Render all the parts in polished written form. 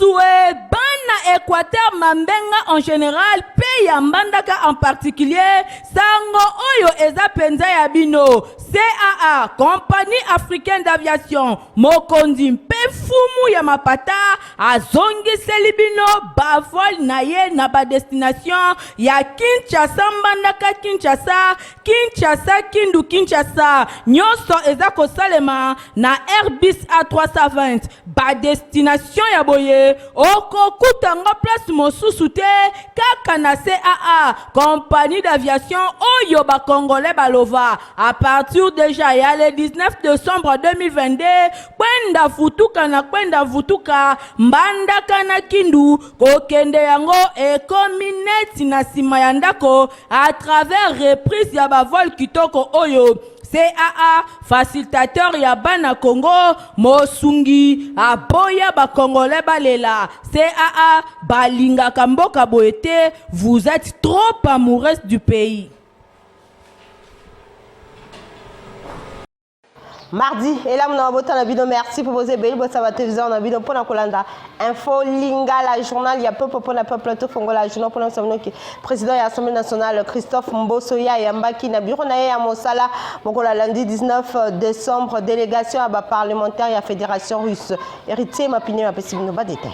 Basusu e, bana Equateur Mambenga en general pe ya Mbandaka en particulier, sango oyo eza penza ya bino. CAA, Compagnie Africaine d'Aviation, mokonzi mpe mfumu ya mapata azongiseli bino ba vol na ye na ba destination ya Kinshasa Mbandaka Kinshasa, Kinshasa Kindu Kinshasa nyoso eza kosalema na Airbus A320. Ba destination ya boye okokuta ngo place mosusu te kaka na CAA, compagnie d'aviation oyo ba congolais balova à partir dejà ya le 19 decembre 2022 kwenda futuka na kwenda futuka Mbandaka na Kindu kokende yango ekomi neti na sima ya ndako à travers reprise ya ba vol kitoko oyo CAA facilitateur ya bana Congo mosungi aboya ba congolais balela CAA balingaka mboka boye te vous etes trop amoureuse du pays. Mardi elamu na mabota na bino merci mpo boza ebele botisa bateleviseur na bino mpo na kolanda info lingala journal ya peuple mpo na peuple tofongola journal mpo na biso bino président ya assemblée nationale christophe mboso ye ayambaki na bureau na ye ya mosala mokolo ya lundi 19 décembre délégation ya baparlementaire ya fédération russe héritier mapine mapesi bino badetail.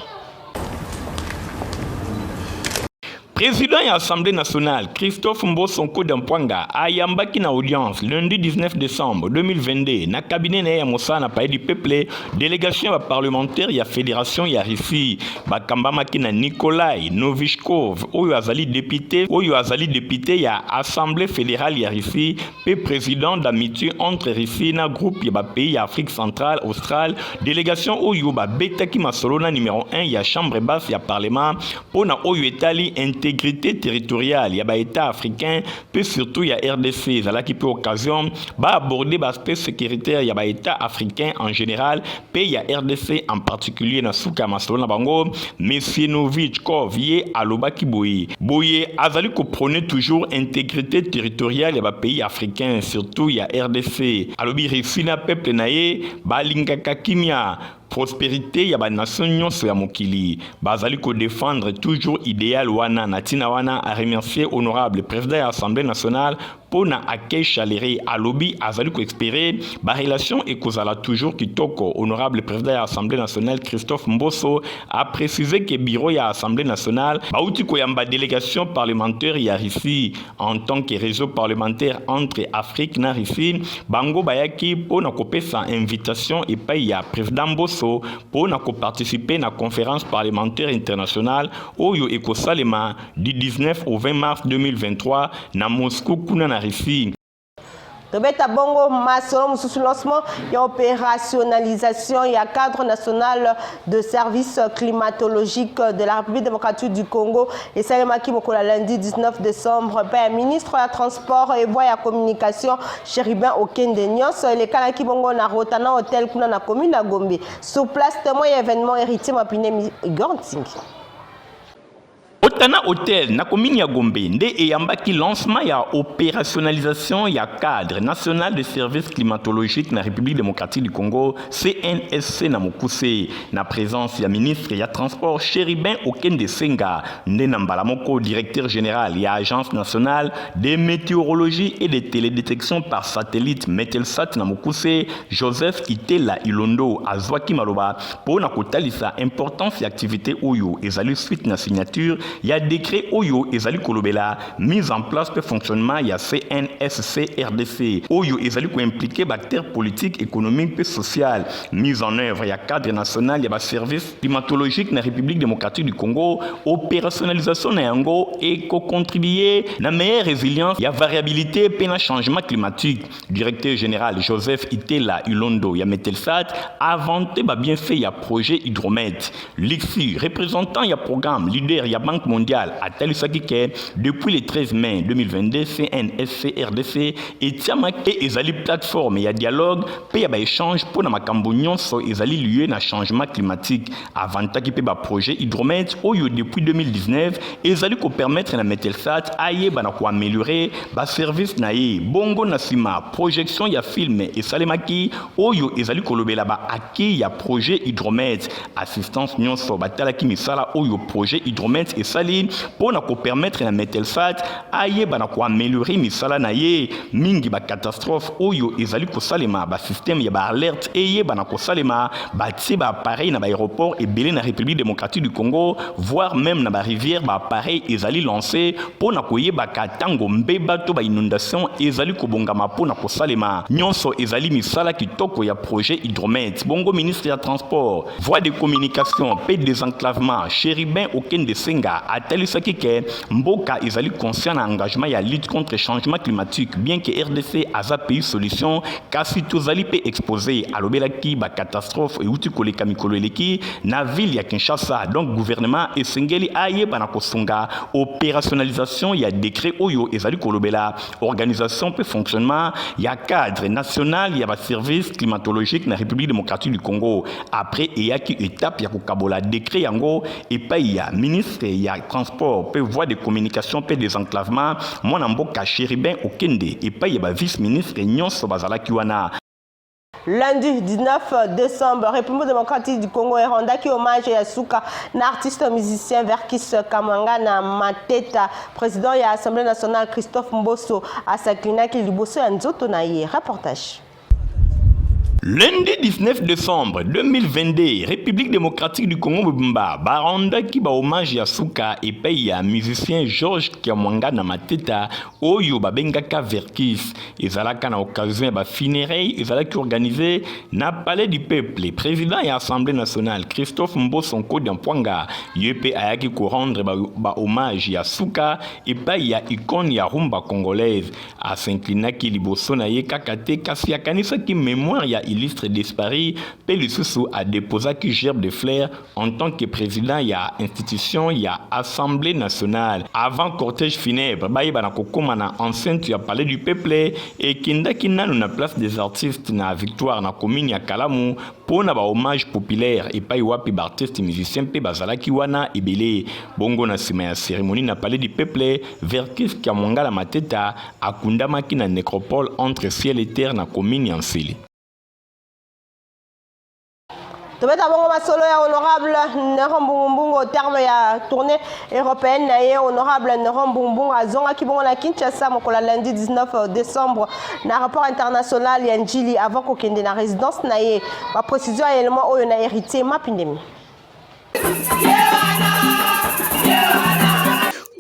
Président ya Assemblée nationale Christophe Mboso Nkodia Mpwanga ayambaki na audience lundi 19 décembre 2022 na cabinet na ye ya mosala na Palais du Peuple délégation ya baparlementaire ya Fédération ya Russie bakambamaki na Nikolai Novichkov oyo azali député oyo azali député ya Assemblée fédérale ya Russie mpe président d'amitié entre Russie na groupe ya bapays ya Afrique centrale australe délégation oyo babetaki masolo na numéro 1 ya chambre basse ya parlement mpo na oyo etali intégrité territoriale ya baétat africain mpe surtout ya RDC. Ezalaki mpe occasion baaborde baaspect sécuritaire ya baétat africain en général mpe ya RDC en particulier. Na suka ya masolo na bango, Monsieur Novichkov ye alobaki boye boye azali koprôner toujours intégrité territoriale ya bapays africain, surtout ya RDC. Alobi Russie na peuple na ye balingaka kimia, prospérité ya banation nyonso ya mokili, bazali kodéfendre toujours idéal wana. Na ntina wana aremercier honorable président ya Assemblée nationale mpo na accueil chaleureux. Alobi azali koespérer barelation ekozala toujours kitoko. Honorable président ya Assemblée nationale Christophe Mboso aprécise ke bureau ya Assemblée nationale bauti koyamba délégation parlementaire ya Russie en tant que réseau parlementaire entre Afrique na Russie. Bango bayaki mpo na kopesa invitation epai ya président Mboso mpo na koparticiper na conférence parlementaire internationale oyo ekosalema du 19 au 20 mars 2023 na Moscou kuna na Russie. Tobeta bongo masolo mosusu. Lancement ya opérationnalisation ya cadre national de service climatologique de la République démocratique du Congo esalemaki mokolo ya lundi 19 décembre mpe ya ministre ya Transport et voie ya Communication Chérubin Okende. Nyonso elekanaki bongo na Rotana Hotel kuna na commune ya Gombe. Sur place, témoin ya événement, Héritier Mapine, Igor Ntingi. Otana Hotel na commune ya Gombe nde eyambaki lancement ya opérationnalisation ya cadre national de service climatologique na République démocratique du Congo, CNSC na mokuse, na présence ya ministre ya Transport Chérubin Okende Senga nde na mbala moko directeur général ya Agence nationale de météorologie et de télédétection par satellite, Metelsat na mokuse, Joseph Itela Ilondo azwaki maloba mpo na kotalisa importance ya activité oyo ezali suite na signature ya décret oyo ezali kolobela mise en place mpe fonctionnement ya CNSC RDC oyo ezali koimpliquer baacteur politique, économique mpe social. Mise en œuvre ya cadre national ya baservice climatologique na République démocratique du Congo, opérationnalisation na yango ekocontribuer na meilleure résilience ya variabilité mpe na changement climatique. Directeur général Joseph Itela Ilondo ya Metelsat avanté babienfait ya projet Hydromet. Lixi, représentant ya programme leader ya Banque Mondiale atalisaki ke depuis le 13 mai 2022 CNSC RDC etiamaki e ezali plateforme ya dialogue mpe ya baechange mpo na makambo nyonso ezali lié na changement climatique. Avantaki mpe baprojet Hydromet oyo depuis 2019 ezali kopermettre na Metelsat ayeba na koaméliorer baservice na ye. Bongo na nsima, projection ya film esalemaki oyo ezali kolobela baacquis ya projet Hydromet. Assistance nyonso batalaki misala oyo projet Hydromet esali mpo na kopermettre na Metelsat ayeba na koaméliorer misala na ye mingi. Bacatastrophe oyo ezali kosalema, basystème ya baalerte eyeba na kosalema, batie baappareil na baaéroport ebele na République démocratique du Congo, voire même na barivière, baappareil ezali lancé mpo na koyebaka ntango mbeba to bainondation ezali kobongama mpo na kosalema. Nyonso ezali misala kitoko ya projet Hydromet. Bongo ministre ya Transport, Voie de Communication mpe Désenclavement, Chérubin Okende Senga, atalisaki ke mboka ezali conscient na engagement ya lutte contre changement climatique. Bien que RDC aza pays solution, kasi tozali mpe exposé. Alobelaki bacatastrophe euti koleka mikolo eleki na ville ya Kinshasa. Donc gouvernement esengeli ayeba na kosunga opérationnalisation ya décret oyo ezali kolobela organisation mpe fonctionnement ya cadre national ya baservice climatologique na République démocratique du Congo. Après, eyaki étape ya kokabola décret yango epai ya ministre ya Transport mpe Voie de Communication mpe Désenclavement, mwana mboka Chérubin Okende, epai ya bavice ministre nyonso bazalaki wana. Lundi 19 décembre, République démocratique du Congo erendaki hommage ya suka na artiste musicien Verckys Kiamuangana Mateta. Président ya Assemblée nationale Christophe Mboso as'inclinaki liboso ya nzoto na ye. Reportage. Lundi 19 décembre 2022, République démocratique du Congo mobimba barendaki bahommage ya suka epai ya musicien Georges Kiamuangana Mateta oyo babengaka Verckys. Ezalaka na occasion ya bafunérailles ezalaki organisé na Palais du Peuple. Président ya Assemblée nationale Christophe Mboso Nkodia Mpwanga, ye mpe ayaki korendre bahommage ba ya suka epai ya icône ya rumba congolaise. As'inclinaki liboso na ye kaka te, kasi akanisaki mémoire ya illustre disparu mpe lisusu adéposaki gerbe de fleurs en tant que président ya institution ya Assemblée nationale. Avant cortège funèbre bayeba na kokóma na enceinte ya Palais du Peuple, ekendaki nanu na Place des Artistes na Victoire, na commune ya Kalamu, mpo na bahommage populaire epai wapi baartiste musicien mpe bazalaki wana ebele. Bongo na nsima ya cérémonie na Palais du Peuple, Verckys Kiamuangana Mateta akundamaki na nécropole Entre Ciel et Terre na commune ya Nsele. Tobeta bongo masolo ya honorable Néron Mbungumbungu. Terme ya tournée européenne na ye, honorable Néron Mbungumbungu azongaki bongo na Kinshasa mokolo ya lundi 19 décembre na aéroport international ya Njili avant kokende na résidence na ye. Baprécision ya élément oyo na Héritier Mapindemi.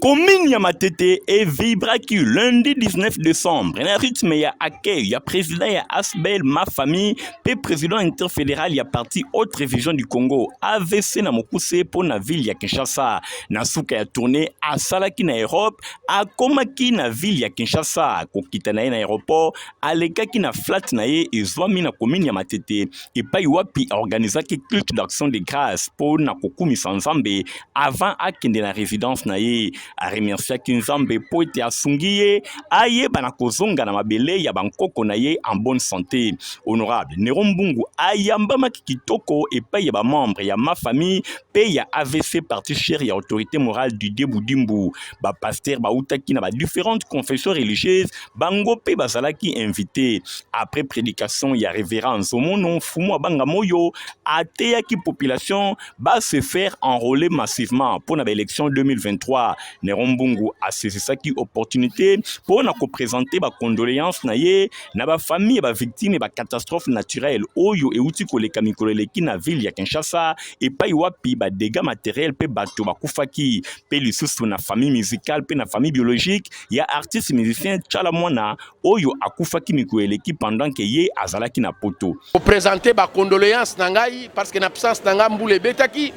Commune ya Matete evibraki lundi 19 décembre na rythme ya accueil ya président ya ASBL Ma Famille mpe président interfédéral ya parti Autre Vision du Congo, AVC na mokuse, mpo na ville ya Kinshasa. Na suka ya tournée asalaki na Europe, akomaki na ville ya Kinshasa. Kokita na ye na aéroport, alekaki na flat na ye ezwami na commune ya Matete, epai wapi aorganizaki culte d'action de grâce mpo na kokumisa Nzambe avant akende na résidence na ye. Aremerciaki Nzambe mpo ete asungi ye ayeba na kozonga na mabele ya bankoko na ye en bonne santé. Honorable Néron Mbungu ayambamaki kitoko epai ya bamembre ya Ma Famille mpe ya AVC, parti cher ya autorité morale Didier Budimbu. Bapaster bautaki na badifférentes confessions religieuses, bango mpe bazalaki invité. Après prédication ya révérend Nzomono Fumu Abanga Moyo, ateyaki population ba se faire enrôler massivement mpo na baélection 2023. Néron Mbungu asaisissaki opportunité mpo na koprésenter bacondoléance na ye na bafamille ya bavictime ya bacatastrophe naturelle oyo euti koleka mikolo eleki na ville ya Kinshasa, epai wapi badégâts matériel mpe bato bakufaki, mpe lisusu na famille musicale mpe na famille biologique ya artiste musicien Tshala Mwana oyo akufaki mikolo eleki pendant ke ye azalaki na Poto. Koprésenter bacondoléance na ngai parce que na absence na ngai, mbula ebetaki,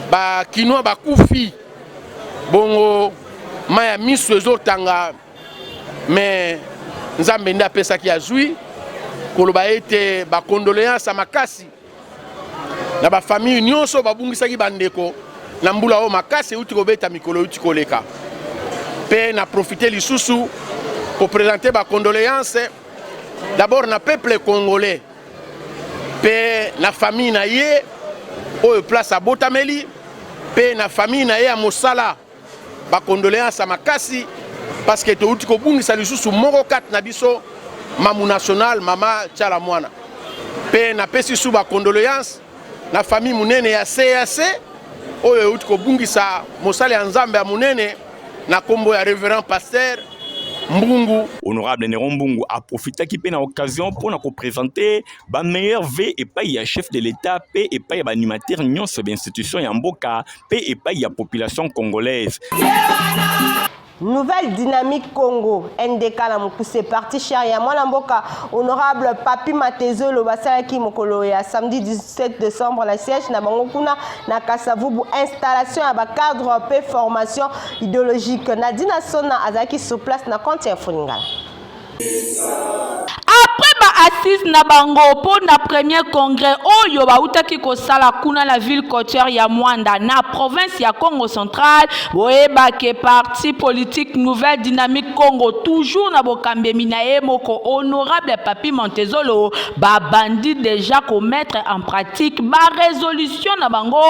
bakinois bakufi. Bongo mai ya miso ezotanga, me Nzambe nde apesaki, azwi. Koloba ete bacondoléance ya makasi na bafamille nyonso babungisaki bandeko. na mbula oyo makasi euti kobeta mikolo euti koleka. Mpe na profite lisusu kopresente ba condoléances d'abord na peuple congolais mpe na famille na ye oyo place abotameli mpe na famille na ye ya mosala. Ba condoléances ya makasi parce que touti kobungisa lisusu moko kati na biso, mamu national mama Tshala Mwana. Mpe napesi su ba condoléances na famille munene ya CAC oyo euti kobungisa mosali ya Nzambe ya munene na kombo ya Reverend Pasteur Mbungu. Honorable Neron Mbungu aprofitaki mpe na occasion mpo na kopresente ba meilleurs vœux epai ya chef de l'État mpe epai ya ba animateurs nyonso ba institution ya mboka mpe epai ya population congolaise. Nouvelle Dynamique Congo, NDK na mokuse, parti cher ya mwana mboka honorable Papi Matezolo basalaki mokolo ya samedi 17 décembre na siège na bango kuna na Kasavubu installation ya ba cadre pe formation idéologique. Nadina Sona azalaki sur place na compte ya Folingala. Après ba assises na bango mpo na premier congrès oyo bautaki kosala kuna na ville côtière ya Mwanda na province ya Congo central, boyeba ke parti politique Nouvelle Dynamique Congo toujours na bokambemi na ye moko honorable Papy Montezolo babandi dejà ko mettre en pratique ba resolution na bango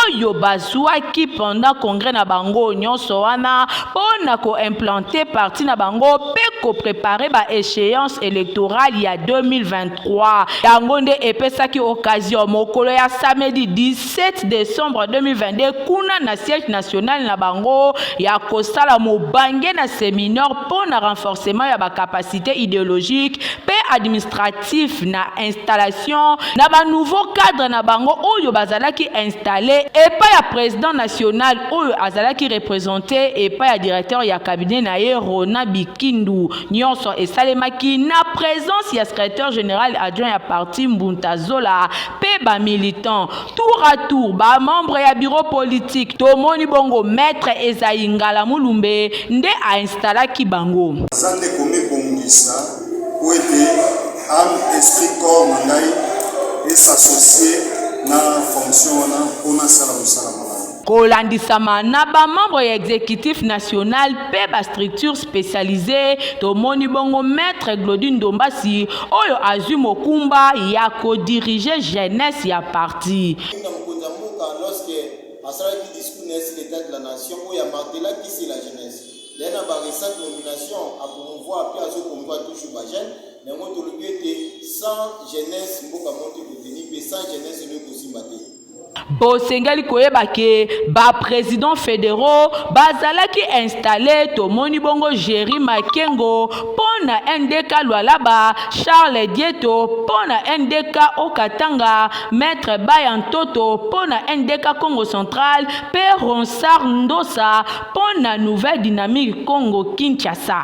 oyo bazuaki pendant congrès na bango nyonso wana mpo na ko implanter parti na bango mpe ko preparer ba echeances electorales ya 2023. Yango nde epesaki occasion mokolo ya samedi 17 decembre 2022 kuna na siège national na bango ya kosala mobange na seminaire mpo na renforcement ya ba capacites ideologiques mpe administratif na installation na ba nouveaux cadres na bango oyo bazalaki installe epai ya president national oyo azalaki represente epai ya directeur ya cabinet na ye Rona Bikindu. Nionso esalemaki na presence ya secretaire general adjoint ya parti Mbunta Zola mpe ba militants. Tour à tour ba membres ya bureau politique tomoni bongo maitre Esaïe Ngala Mulumbe nde a installaki bango. Naza nde komibongisa mpo ete ame, esprit, corps na ngai e s'associer na fonction wana mpo nasala mosala malamu. Kolandisama na ba membres ya executif national mpe ba structures specialisees, tomoni bongo maitre Glody Ndombasi oyo azwi mokumba ya ko diriger jeunesse ya parti. Na mokonzi ya mboka lorsque asalaki discours na ye sur l'etat de la nation oyo a martelaki sur la jeunesse. D'ailleurs na ba recente nomination a promouvoir pe azo promouvoir toujours ba jeunes, na yango tolobi ete sans jeunesse mboka moko te ekotenir pe sans jeunesse eloko ekosimba te. Bosengeli koyeba ke ba presidents federaux bazalaki installes, tomoni bongo Jerry Makengo mpo na NDK Lualaba, Charles Dieto mpo na NDK Haut-Katanga, Maitre Baya Ntoto mpo na NDK Kongo Central mpe Ronsard Ndosa mpo na Nouvelle Dynamique Congo Kinshasa.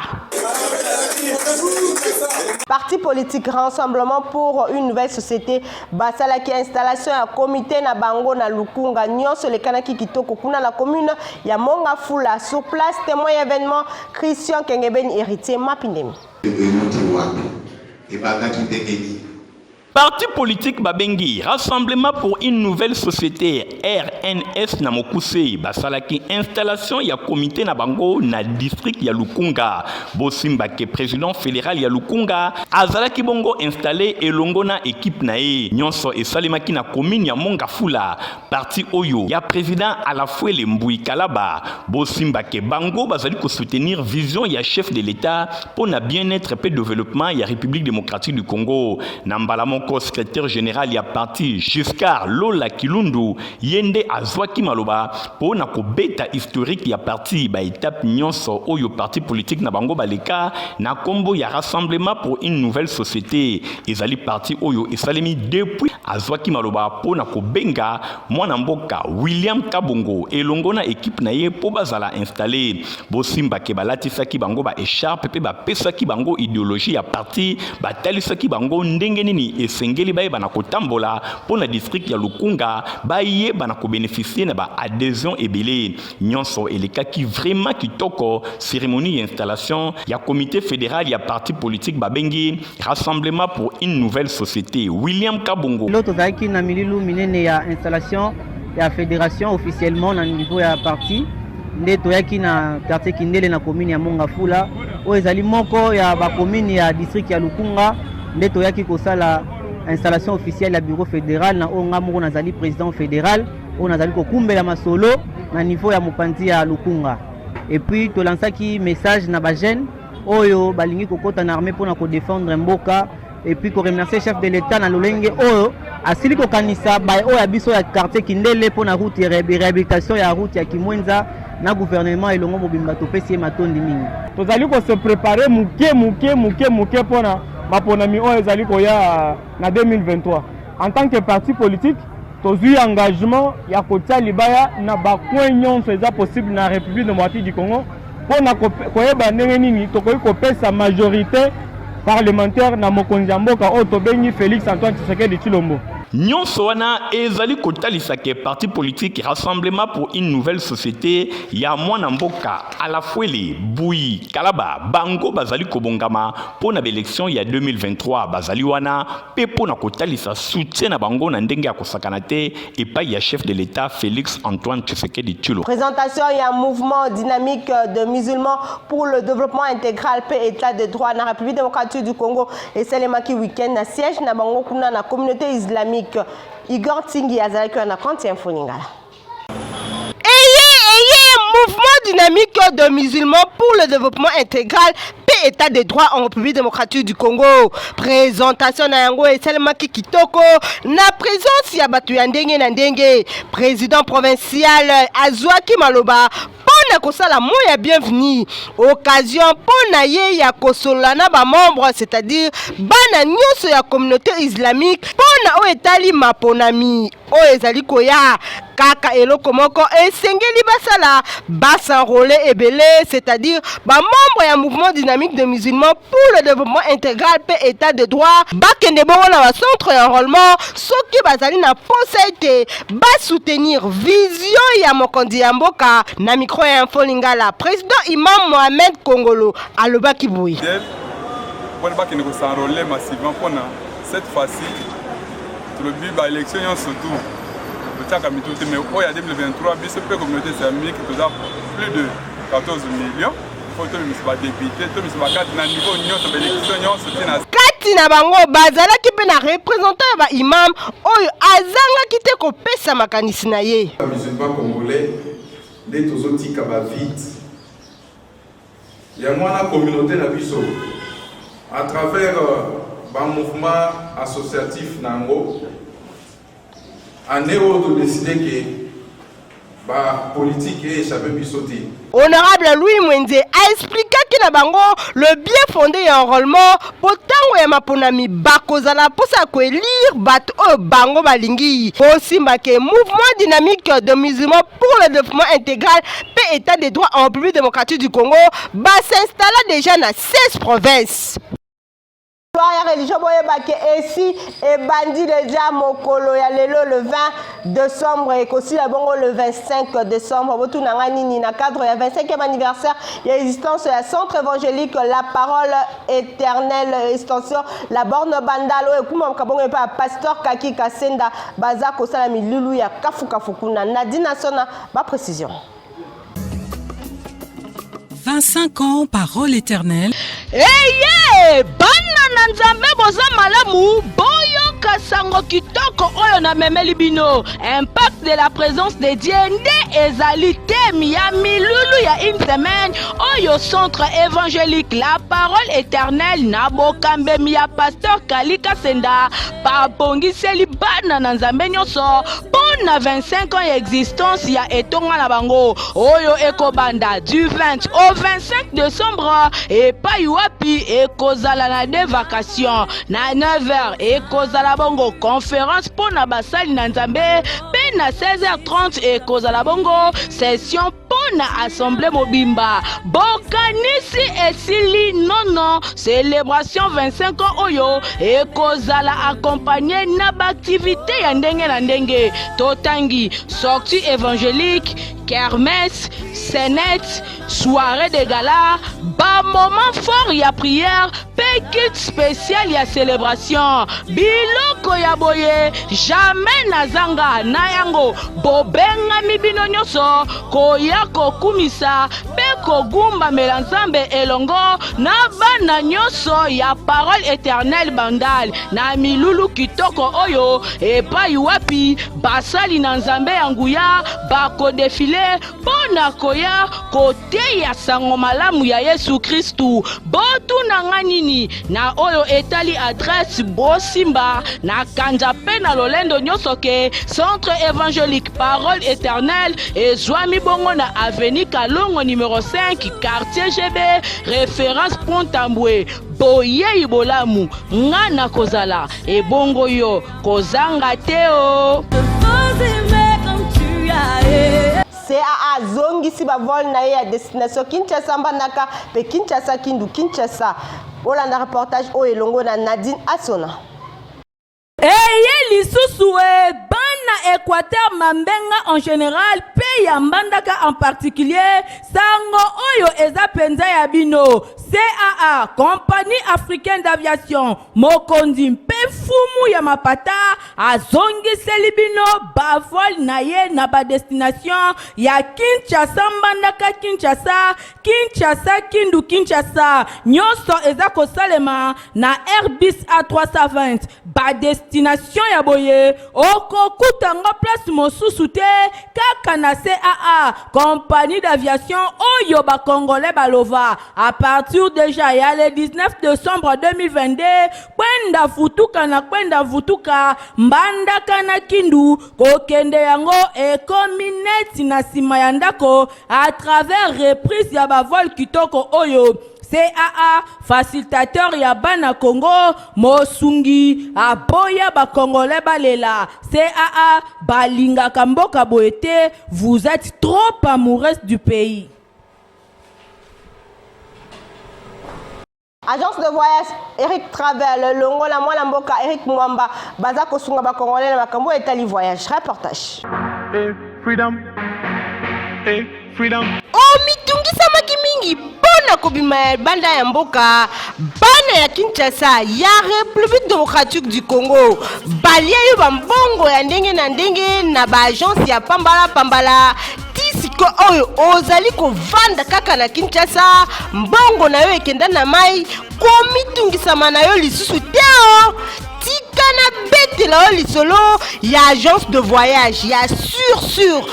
Parti politique Rassemblement pour une nouvelle société basalaki installation ya comité na bango na Lukunga. Nyonso elekanaki kitoko kuna na commune ya Mongafula. Sur place, témoin événement Christian Kengebeni, héritier Mapindemi. Euti wapi? Ebandaki ndenge nini? Parti politique babengi Rassemblement pour une nouvelle société RNS na mokuse basalaki installation ya comité na bango na district ya Lukunga. Bosimba ke président fédéral ya Lukunga azalaki bongo installé elongo na équipe na ye. Nyonso esalemaki na commune ya Mongafula. Parti oyo ya président Alafuele Mbui Kalaba. Bosimba ke bango bazali ko soutenir vision ya chef de l'État mpo na bien-être mpe developpement ya République démocratique du Congo. Na mbala moko, secrétaire général ya parti Giscard Lola Kilundu ye nde azwaki maloba mpo na kobeta historique ya parti, ba étapes nyonso oyo parti politique na bango baleka na kombo ya Rassemblement pour une nouvelle société. Ezali parti oyo esalemi depuis. Azwaki maloba mpo na kobenga mwana mboka William Kabongo elongo na equipe na ye mpo bazala installe. Bosimba ke balatisaki bango ba echarpe pe bapesaki bango ideologie ya parti, batalisaki bango ndenge nini esengeli bayeba na kotambola mpo na district ya Lukunga bayeba na kobeneficier na ba adhesion ebele. Nyonso elekaki vraiment kitoko. Ceremonie ya installation ya comite federal ya parti politique babengi Rassemblement pour une nouvelle société. William Kabongo. Lelo tozalaki na milulu minene ya installation. ya fédération officiellement na niveau ya parti nde toyaki na quartier Kindele na commune ya Mongafula oyo ezali moko ya ba commune ya district ya Lukunga nde toyaki kosala installation officielle ya bureau fédéral na oyo nga moko nazali président fédéral oyo nazali kokumbela masolo na niveau ya mopanzi ya Lukunga. Et puis tolansaki message na ba jeunes oyo balingi kokota na armée mpona kodefendre mboka et puis koremercier chef de l'État na lolenge oyo asili kokanisa baye oyo ya biso ya quartier Kindele mpona route ya réhabilitation ya route ya Kimwenza na gouvernement elongo mobimba topesi ye matondi mingi. Tozali ko se préparer moke moke moke moke mpona maponami oyo ezali koya na 2023. En tant que parti politique, tozwi engagement ya kotia libaya na bacoin nyonso eza possible na République démocratique du Congo mpona koyeba ndenge nini tokoki kopesa majorité parlementaire na mokonzi ya mboka oyo tobengi Félix Antoine Tshisekedi Tshilombo. Nyonso wana ezali kotalisa ke parti politique Rassemblement pour une nouvelle société ya mwana mboka Alafwele Buyi Kalaba bango bazali kobongama mpo na baelection ya 2023. Bazali wana mpe mpo na kotalisa soutien na bango na ndenge ya kosakana te epai ya chef de l'État Félix Antoine Tshisekedi Tshilombo. Présentation ya mouvement dynamique de musulmans pour le développement intégral pe état de droit na République démocratique du Congo esalemaki week-end na siège na bango kuna na communauté islamique. Igor Tingi azalaki wana na compte ya Info Lingala. Eye eye mouvement dynamique de musulmans pour le développement intégral pe état de droit en République démocratique du Congo. Présentation na yango esalemaki kitoko na présence ya bato ya ndenge na ndenge. Président provincial azwaki maloba mpo na kosala mot ya bienvenue, occasion mpo na ye ya kosolola na bamembre, c'est-à-dire bana nyonso ya communauté islamique mpo na oyo etali maponami oyo ezali koya. Kaka eloko moko esengeli basala, bas'enrôler ebele, c'est-à-dire bamembre ya mouvement dynamique de musulmans pour le développement intégral mpe état de droit, bakende bongo na bacentre ya enrôlement soki bazali na posa ete basoutenir vision ya mokonzi ya mboka. Na micro ya Info Lingala, président imam Mohamed Kongolo alobaki boye: Mpona bakende kos'enrôler massivement, mpona cette fois-ci tolobi baélection nyonso tu totiaka mitu te, mais oyo ya 2023, biso mpe communauté islamique toza plus de 14 millions, faut tobimisa badéputé, tobimisa bakati na niveau nyonso, baélection nyonso ntina. Kati na bango bazalaki mpe na représentant ya baimam oyo azangaki te kopesa makanisi na ye. Bamusulman congolais nde tozotika bavide yango wana. Communauté na biso, à travers bamouvement associatif na yango, année oyo todécider ke bapolitique eéchappe biso te. Honorable Louis Mwenze aexplikaki na bango le bien fondé ya enrôlement, mpo ntango ya maponami bakozala mposa ya koélire bato oyo bango balingi. Kosimba ke mouvement dynamique de musulmans pour le développement intégral mpe état de droit en République démocratique du Congo bas'installa déjà na 16 provinces. Ya religion, boyebake esi ebandi deja mokolo ya lelo le 20 décembre, ekosila bongo le 25 décembre. Botunanga nini? Na cadre ya 25e anniversaire ya existence ya centre évangélique La Parole Éternelle, extension La Borne Bandal, oyo ekumamaka bongo epai ya pasteur Kaki Kasenda, baza kosala milulu ya kafukafu kuna. Nadina Sona, baprécision. 25 ans, Parole Éternelle. Eye bana na Nzambe, boza malamu? Boyoka sango kitoko oyo namemeli bino. Impact de la présence de Dieu nde ezali thème ya milulu ya une semaine oyo centre évangélique La Parole Éternelle na bokambemi ya pasteur Kalika Senda babongiseli bana na Nzambe nyonso mpo na 25 ans ya existence ya etonga na bango, oyo ekobanda du 20 au 25 décembre, epai wapi ekozala na deux vacations. Na 9h ekozala bongo conférence mpo na basali na Nzambe, mpe na 16h30 ekozala bongo session mpo na assemblée mobimba. Bokanisi esili nono, célébration 25 ans oyo ekozala accompagné na baactivité ya ndenge na ndenge. Totangi sortie évangélique, kermesse, scénette, soirée de gala, bamoment fort ya prière mpe mpe culte spécial ya celebration. Biloko ya boye jamais nazanga na yango. Bobengami bino nyonso koya kokumisa mpe kogumbamela Nzambe elongo na bana nyonso ya Parole Eternelle Bandal na milulu kitoko oyo epai wapi basali na Nzambe ya nguya bakodefile mpo na koya koteya sango malamu ya Yesu Kristu. Botuna nga nini na oyo etali adresse? Bosimba na kanza mpe na lolendo nyonso ke Centre Evangelique Parole Eternelle ezwami bongo na avenue Kalongo numero 5 quartier GB référence Pont Tambwe. Boyei bolamu, nga nakozala ebongo yo kozanga te o. CAA azongisi bavol na ye ya destination Kinshasa Mbandaka mpe Kinshasa Kindu Kinshasa. Bolanda reportage oyo elongo na Nadine Asona. Eye lisusu e bana Equateur Mambenga en general pe ya Mbandaka en particulier, sango oyo eza penza ya bino. CAA, Compagnie Africaine d'Aviation, mokonzi mpe mfumu ya mapata azongiseli bino ba vol na ye na ba destination ya Kinshasa Mbandaka Kinshasa Kinshasa Kindu Kinshasa nyonso eza kosalema na Airbus A320. Ba destination ya boye okokuta ngo place mosusu te kaka na CAA, compagnie d'aviation oyo ba congolais balova à partir déjà ya le 19 décembre 2022. Kwenda vutuka na kwenda vutuka Mbandaka na Kindu kokende yango ekomi neti na sima ya ndako à travers reprise ya ba vol kitoko oyo CAA facilitateur ya bana Congo mosungi aboya ba congolais balela. CAA balingaka mboka boye te, vous êtes trop amoureuse du pays. Agence de voyage Eric Travel longola mwana mboka Eric Mwamba baza kosunga ba congolais na makambo etali voyage. Reportage. Hey, freedom. Hey, freedom. Omitungisamaki mingi mpo na kobima ya banda ya mboka. Bana ya Kinshasa ya République démocratique du Congo balia yo bambongo ya ndenge na ndenge na ba agence ya pambala pambala. Ti siko oyo ozali kovanda kaka na Kinshasa, mbongo na yo ekenda na mai, komitungisama na yo lisusu te o. Tika nabetela yo lisolo ya agence de voyage ya sur sur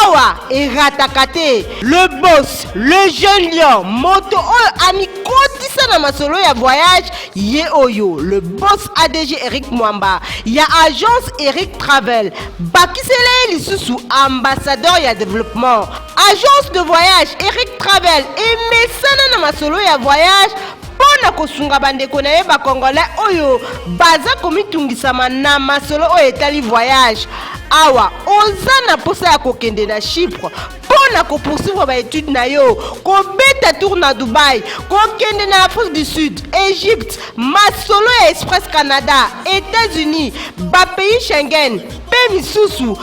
awa erataka te. Le boss, le jeune lion, moto oyo amikotisa na masolo ya voyage ye oyo, le boss ADG Eric Mwamba ya agence Eric Travel. Bakisela ye lisusu ambassadeur ya développement. Agence de voyage Eric Travel emesana na masolo ya voyage mpo na kosunga bandeko na ye bakongolais oyo baza komitungisama na masolo oyo etali voyage. Awa oza na mposa ya kokende na Chypre mpo na kopoursuivre baetude na yo, kobeta tour na Dubai, kokende na Afrique du Sud, Egypte, masolo ya Express Canada, États-Unis, bapays Schengen mpe misusu,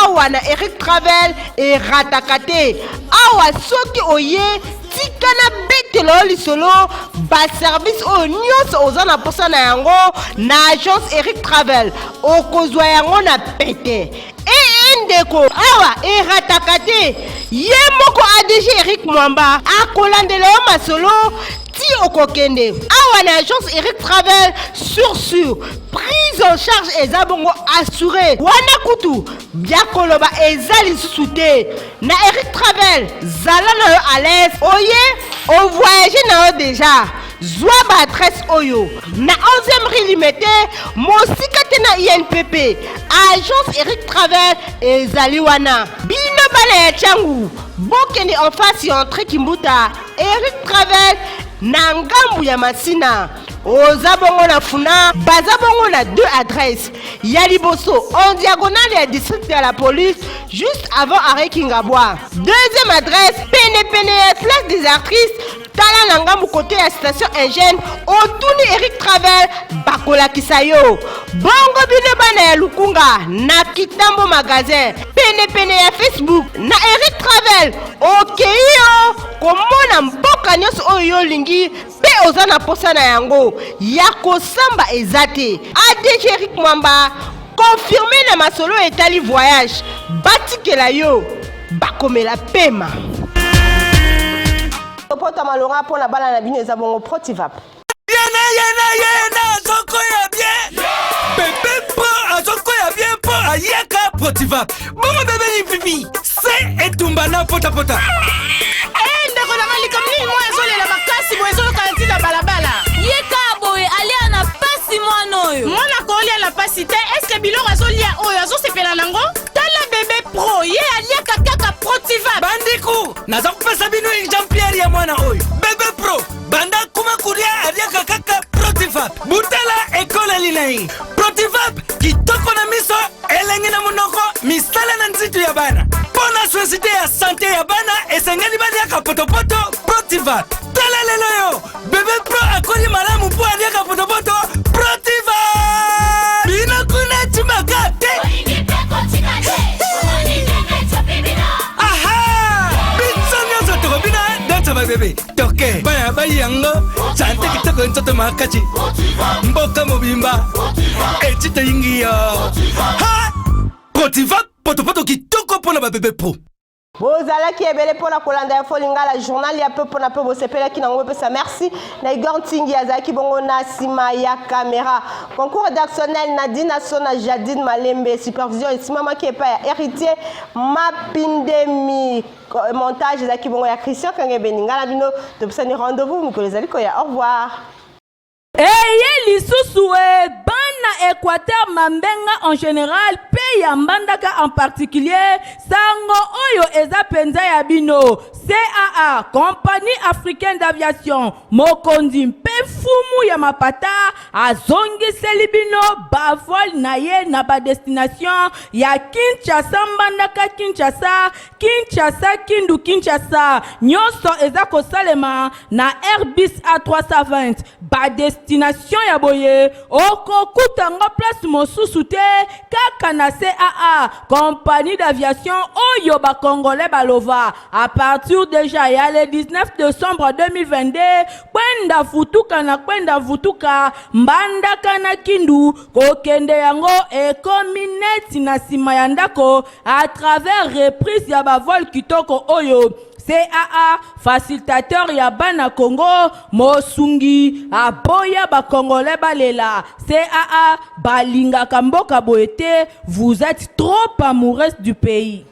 awa na Eric Travel erataka te. Awa soki oye, tika na betela yo lisolo ba service oyo nyonso oza na mposa na yango na agence Eric Travel, okozwa yango na pete. Ee ndeko, awa erataka te. Ye moko ADG Eric Mwamba akolandela yo masolo ti okokende. Awa na agence Eric Travel, sur sur prise en charge eza bongo assuré. Wana kutu bya koloba eza lisusu te. Na Eric Travel, zala na yo à l'aise, oye o voyager na yo déjà. Zwa ba adresse oyo na 11e rue Limete, mosika te na INPP. Agence Eric Travel ezali wana. Bino bana ya Tshangu, bokende en face ya entrée Kimbuta, Eric Travel na ngambu ya Masina. Oza bongo na Funa, baza bongo na deux adresses. Ya liboso en diagonale ya district ya la police, juste avant arrêt Kingabwa. Deuxième adresse pene pene ya place des artistes, tala na ngambu kote ya station Engine, otuni Eric Travel bakolakisa yo. Bongo bino bana ya Lukunga na Kitambo magasin pene pene ya Facebook na Eric Travel, okei yo komona mboka nyonso oyo yo olingi mpe oza na posa na yango ya kosamba eza te. ADG Eric Mwamba confirme na masolo etali voyage, batikela yo bakomela pema. Topota malonga mpo na bana na bino eza bongo Protivap. Yena yena yena azokoya bien bebe mpo azokoya bien mpo ayaka protivap bongo bebe lipipi se etumba na potapota. Eh, ndeko na ngai, likambo nini mwa ezolela makasi boye ezoyoka na ntina balabala? Ye kaka boye alia na pasi mwana oyo. Mwana kolia na pasi te, eske biloko azolia oyo azosepela nango? Tala bebe pro, ye aliaka kaka Protivap. Bandeko, naza kopesa bino exemplaire ya mwana oyo bebe pro. Banda kuma kulia aliaka kaka Protivap. Butala ekoleli na ye Protivap kitoko na miso, elengi na monoko, misala na nzitu ya bana. Mpo na société ya sante ya bana esengeli baliaka potopoto Protivap. Tala lelo yo bebe pro akoli malamu mpo aliaka potopoto Protivap. Bino kuna timaka te. Aha, biso nyonso tokobina dansa babebe toke bana bayi yango sante kitoko nzoto makasi mboka mobimba eti toyingi yo ha Protiva potopoto kitoko mpo na babebe pro. Bozalaki ebele mpo na kolanda Info Lingala, journal ya pepo na pe bosepelaki nango, bopesa merci na Igor Ntingi azalaki bongo na nsima ya kamera. Concours rédactionnel Nadine Asona, Jadine Malembe, supervision esimamaki epai ya Héritier Mapindemi. Montage ezalaki bongo ya Christian Kangebeni. Ngai na bino topesani rendez-vous mikolo ezali koya. Au revoir. Eye lisusu e bana Equateur Mambenga en général mpe ya Mbandaka en particulier, sango oyo eza mpenza ya bino. CAA, Compagnie Africaine d'Aviation, mokonzi mpe mfumu ya mapata azongiseli bino bavol na ye na badestination ya Kinshasa Mbandaka Kinshasa Kinshasa Kindu Kinshasa, nyonso eza kosalema na Airbus A320. Badestination ya boye okokuta yango place mosusu te kaka na CAA, compagnie d'aviation oyo bacongolais balova. À partir déjà ya le 19 décembre 2022, kwenda futuka na kwenda vutuka Mbandaka na Kindu kokende yango ekomi neti na nsima ya ndako à travers reprise ya bavol kitoko oyo. CAA, facilitateur ya bana Congo, mosungi aboya ba Congolais balela. CAA balingaka mboka boye te, vous êtes trop amoureuse du pays.